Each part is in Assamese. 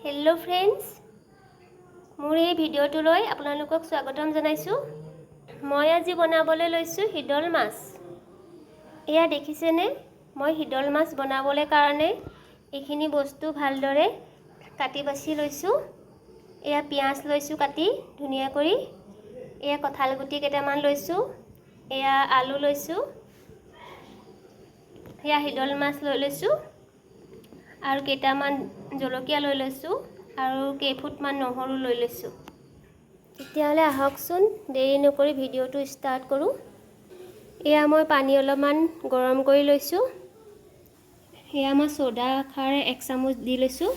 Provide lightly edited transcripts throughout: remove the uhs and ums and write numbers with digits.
হেল্ল' ফ্ৰেণ্ডছ, মোৰ এই ভিডিঅ'টোলৈ আপোনালোকক স্বাগতম জনাইছোঁ। মই আজি বনাবলৈ লৈছোঁ শিদল মাছ। এয়া দেখিছেনে? মই শিদল মাছ বনাবলৈ কাৰণে এইখিনি বস্তু ভালদৰে কাটি বাছি লৈছোঁ। এয়া পিঁয়াজ লৈছোঁ কাটি ধুনীয়া কৰি। এয়া কঁঠাল গুটি কেইটামান লৈছোঁ। এয়া আলু লৈছোঁ। এয়া শিদল মাছ লৈ লৈছোঁ আৰু কেইটামান জলকীয়া লৈ লৈছোঁ আৰু কেইফুটমান নহৰু লৈ লৈছোঁ। তেতিয়াহ'লে আহকচোন, দেৰি নকৰি ভিডিঅ'টো ষ্টাৰ্ট কৰোঁ। এয়া মই পানী অলপমান গৰম কৰি লৈছোঁ। সেয়া মই চ'দা খাৰ 1 চামুচ দি লৈছোঁ।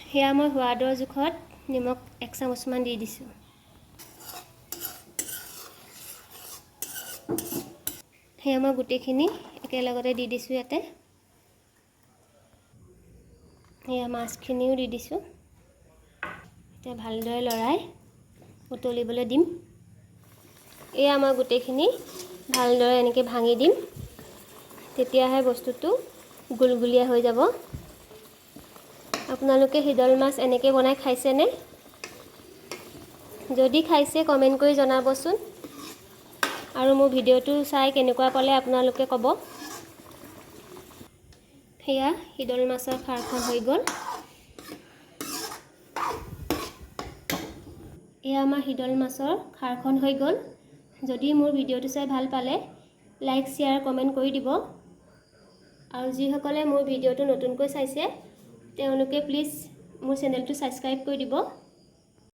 সেয়া মই সোৱাদৰ জোখত নিমখ 1 চামুচমান দি দিছোঁ। সেয়া মই গোটেইখিনি একেলগতে দি দিছোঁ ইয়াতে। সেয়া মাছখিনিও দি দিছোঁ। এতিয়া ভালদৰে লৰাই উতলিবলৈ দিম। এয়া মই গোটেইখিনি ভালদৰে এনেকৈ ভাঙি দিম, তেতিয়াহে বস্তুটো গুলগুলীয়া হৈ যাব। আপোনালোকে শিদল মাছ এনেকৈ বনাই খাইছেনে? যদি খাইছে, কমেণ্ট কৰি জনাবচোন। আৰু মোৰ ভিডিঅ'টো চাই কেনেকুৱা পালে আপোনালোকে ক'ব। সেয়া শিদল মাছৰ খাৰখন হৈ গ'ল। এয়া আমাৰ শিদল মাছৰ খাৰখন হৈ গ'ল। যদি মোৰ ভিডিঅ'টো চাই ভাল পালে, লাইক, শ্বেয়াৰ, কমেণ্ট কৰি দিব। আৰু যিসকলে মোৰ ভিডিঅ'টো নতুনকৈ চাইছে, তেওঁলোকে প্লিজ মোৰ চেনেলটো ছাবস্ক্ৰাইব কৰি দিব।